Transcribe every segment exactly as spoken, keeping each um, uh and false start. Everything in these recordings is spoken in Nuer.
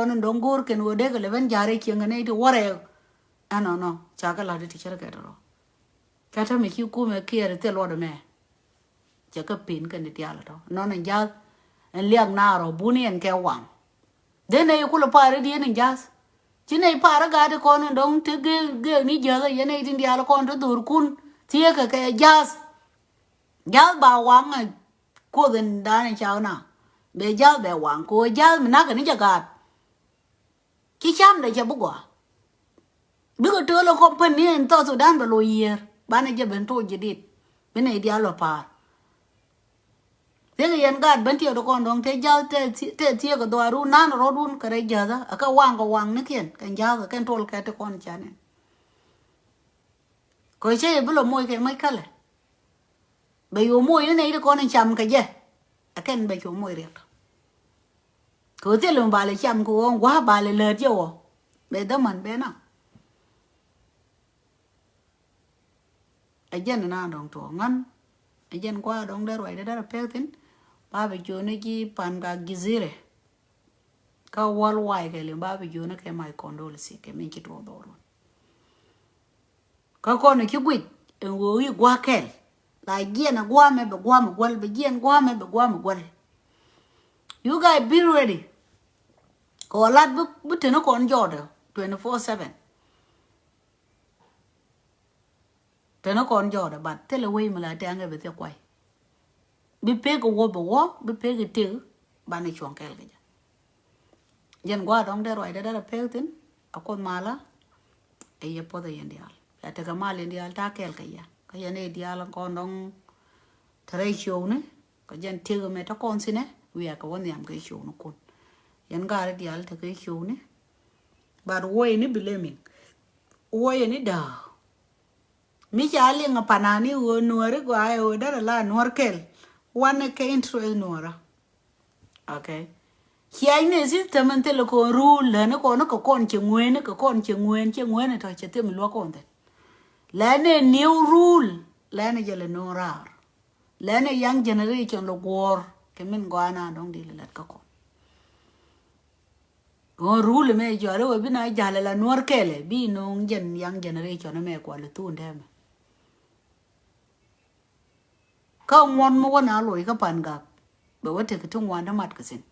Ni dɔ̱ŋ go̱o̱r kɛn ɣöö dee kɛ lɛ ben ja̱a̱r ɛ cieŋ kɛ nɛy ti wärɛ. Ɛnɔnɔ ca kɛ la̱t ti cärkɛ tɔrɔ. Kä te mi ci kumɛ kiɛɛr thil luɔt ɛmɛ. Cɛ kɛ pin kɛn ti tial tɔ nɔn in ja̱th. In liak naar ɔ buni ɛn kɛ waŋ. Dee nɛy kulɛ pa̱a̱r i̱ dieen in ja̱th. Ci nɛy pa̱a̱r i̱ gaat ikɔn in dɔ̱ŋ ti gek gek ni jäth ɛ yɛn nɛy tin diaal ikɔn ti dhorkun. Thieekɛ kɛ ja̱th. Ja̱th ba waŋ ɛ kuoth in da̱a̱n in cak na. Bɛ ja̱th bɛ waŋ kɛ ɣöö ja̱th mi na̱kɛ ni jɛ gaat. Ci camdɛ cɛ bi gɔaa. Bikɛ töl ɛ company in South Sudan bɛ loc yiëër banɛ jɛ ben toc jɛ dit. Bi nɛy diaal bɛ pa̱a̱r. Thiekɛ yɛn gaat ben tiɛɛk ti kɔn dɔ̱ŋ te ja̱th te thie- te thieekɛ dhuaarun nan rɔ̱dun kɛ rɛy jäthä ɛ kɛ waŋ kɛ waŋnikiɛn kɛn ja̱thä kɛn tol kɛ ti kɔn canɛ. Kɛ cɛ yɛ bi lɔ moc kɛ moc kälɛ. Bɛ yo̱o̱ moc ni nɛy ti kɔn in cam kɛ jɛ. Ɛ kɛn bɛ cu moc riɛk tɔ. Kɛ ɣöö thil mi ba lɛ cam kɛ ɣöö ŋua̱a̱ ba lɛ läät jɛ ɣɔɔ. Bɛ dhäman bɛ na. Ɛ jɛn na dɔ̱ŋ tuɔɔk ŋän. Ɛ jɛn gua̱a̱ dɔ̱ŋ dee ruacdɛ dee rɛ pek thi̱n. Ba bi jiöni ji̱ pan ka gizire. Kä worldwide kɛ liŋ ba bi jiöni kɛ my condolences kɛ min ci tuɔɔk dhɔrun. Kä kɔn ci guic in ɣöö i̱ gua̱a̱ kɛl. La jiɛn a gua̱a̱ mɛ bɛ gua̱a̱ mɛ guäl bɛ jiɛn gua̱a̱ mɛ bɛ gua̱a̱ mɛ guäl. You guys be ready. Kɛ wä lat bi bi teni kɔn jɔɔdɛ twenty four seven. Teni kɔn jɔɔdɛ bat thilɛ wec mi la tɛŋɛ bi thiɛ kuay. Bi pek kɛ wä bɛ wä bi pek kɛ tek. Banɛ cuɔ̱ŋ kɛl kɛ jɛ. Jɛn gua̱a̱ dɔ̱ŋ dee ruacdɛ dee rɛ pek thi̱n. A kuoth malä. Ɛ yɛ puɔth ɛ yɛn diaal a tekɛ mal yɛn diaal ta̱a̱ kɛl kɛ yɛ kä yɛn ɛ diaal kɔn dɔ̱ŋ. Te rɛy ciökni kɛ jɛn tiek ɛmɛ te kɔn thi̱nɛ. Wiaa kɛ wä nhiam kɛ ciökni kun. Yɛn gaari diaal tekɛ ciökni. But woyni blaming. Woyni da̱a̱. Mi ca liŋ a panani ɣöö nuɔ̱ɔ̱ri gɔaa ɛ ɣöö derɛ la nuɔ̱ɔ̱r kɛl. Wanɛ kɛ interest nuɔ̱ɔ̱rä. Okay. Ciac ni system in thil kɔn rule läni kɔn kɛ kɔn cɛ ŋueen kɛ kɔn cɛ ŋueen cɛ ŋueen tɔ cɛ thim luɔk kɔn thil. Lɛni new rule lɛni jɛ lɛ nuɔ̱ɔ̱r raar. Lɛni young generation lɛ guɔ̱ɔ̱r kɛ min gɔaa na dɔ̱ŋ di lɛ lɛt kä kɔn. Ɣän rule mɛ jɔal iwɛ bi na jal la nuɔr kɛlɛ bi no̱o̱ŋ jɛn young generation mɛ kual thun tɛmɛ. Kä ŋuɔn mi wä na loc kä pan gak bɛ wä tek ti ŋuan ti mat kä thin.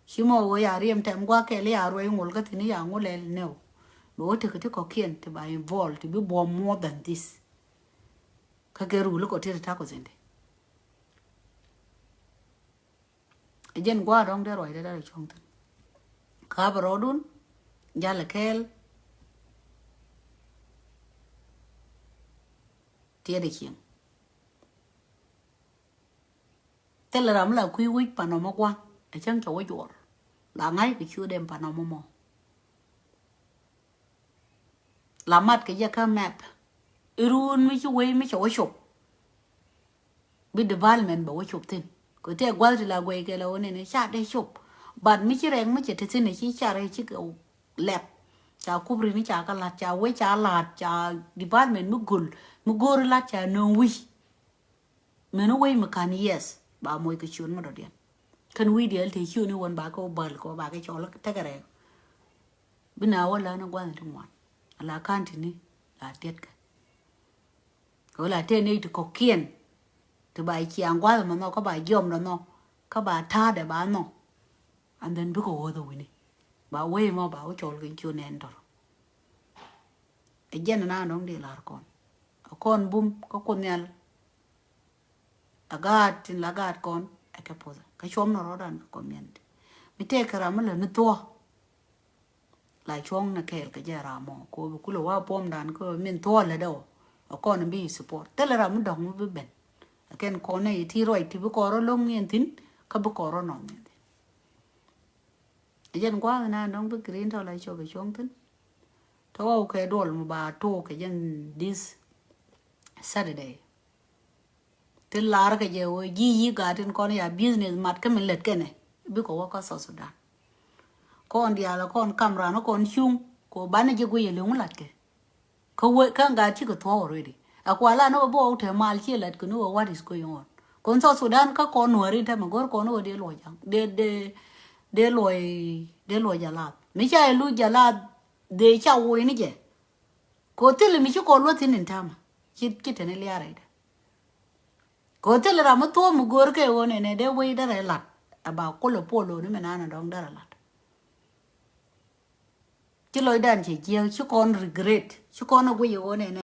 Ci mɔ wä ya riɛm tɛm guak kɛl ya ruɛy ŋol kä thin ya ŋol ɛl nɛw. Bɛ wä tek ti kɔkiɛn ti ba involve ti bi buɔm more than this. Kä kɛ rule kɔ ti ti tak kä thin ti. Jɛn gua̱a̱r dɔ̱ŋ dee ruacdɛ dee rɛ cuɔ̱ŋ thi̱n. Ka̱pɛ rɔɔdun jalɛ kɛɛl. Tiɛt ɛ cieŋ. Thilɛ ram mi la kui̱ wi̱c pan nɔmɔ gua̱n ɛ cäŋ cɛ wä juɔr. La ŋa̱c kɛ ciötdɛ pan nɔmɔ mɔ. La mat kɛ jɛ kä map. Irun mi ci wei mi cɛ wä cop. Bi development bɛ wä cop thin. Kɛ tɛ gua̱th ti la guɛy kɛ la wä nini ca dee cop. But mi ci rɛk mi cɛ te thin ci ca rɛk ci kɛ lɛp. Ca kubri ni ca kä lat ca wei ca lat ca development mi gol mi gor lat ca nöŋ wi̱c. Meni wec mi ka̱n yes ba moc kɛ ciöt mi dɔ̱diɛn. Kɛn wi̱c diɛl te ciöt ni wän ba kɛ wä bäl kɛ wä ba kɛ cɔl tekɛ rɛɛk. Bi na wä län ni gua̱n ti ŋuan ala ka̱n ti ni la tiɛtkɛ. Kɛ wä la tëë nɛy ti kɔ̱kiɛn ti ba ciaŋ gua̱th mɛ nhɔk kä ba jiɔm dɔ nhɔk kä ba ta̱a̱dɛ ba nhɔk. And then bikɛ ɣöth ɛ wi̱ni ba wee mɔ ba wä cɔl kɛ ciöt nɛn tɔr. Ɛ jɛn na nɔŋ di lar kɔn. Ɛ kɔn bum kä kun nhial. Ɛ gaat tin la gaat kɔn ɛ kɛ puɔth kä cuɔm ni rɔɔdan kä community. Mi tëëkɛ ram mi lät ni thuɔ̱k. La cuɔ̱ŋ ni kɛɛl kɛ jɛ ram mɔ ko bi kulɛ wa puɔmdan kä min thuɔ̱k lät ɛ wä. Ɛ kɔn bi support thilɛ ram mi dɔ̱ŋ mi bi ben. Ɛ kɛn kɔn nɛ yi ti ruac ti bi kɔn rɔ lo̱ŋ ni ɛn thi̱n kä bi kɔn rɔ nɔm ni ɛn thi̱n. Ɛ jɛn gua̱a̱th na dɔ̱ŋ bi green tɔ la cop ɛ cuɔ̱ŋ thi̱n. Tɔ̱ kɛ duɔl mi ba tok kɛ jɛn this Saturday. Ti lar kɛ jɛ wee ji̱ yi gat in kɔn ya business mat kä mi lät kɛnɛ bikɛ wä kä South Sudan. Kɔn diaal kɔn kam ran kɔn cuŋ kɛ banɛ ji̱ guiy ɛ liŋ lat kɛ. Kä wee kä gat cikɛ thuɔ̱k already. A kuala ni wä bä wä te mal ciɛ lat kɛ ni wä what is going on. Kɔn South Sudan kä kɔn nuääri tɛmɛ go̱r kɔn wä dee luɔc jaŋ dee dee dee luɔc dee luɔc a lath. Mi ca yɛ luc jɛ la dhee ca woc ni jɛ. Kɛ ɣöö thilɛ mi ci kɔn luɔth thi̱n in täämɛ. Ci, ci te ni lia̱a̱ rɛydɛ. Kɛ ɣöö thilɛ ram mi thuɔ̱ɔ̱p mi go̱o̱r kɛ ɣöö nɛnɛ dee wec derɛ la̱t. A ba kulɛ puɔl ɣöö ni mi naan a dɔ̱ŋ derɛ la̱t. Ci lɔcdan cɛ jiääk, ci kɔn regret, ci kɔn a guic ɣöö nɛnɛ.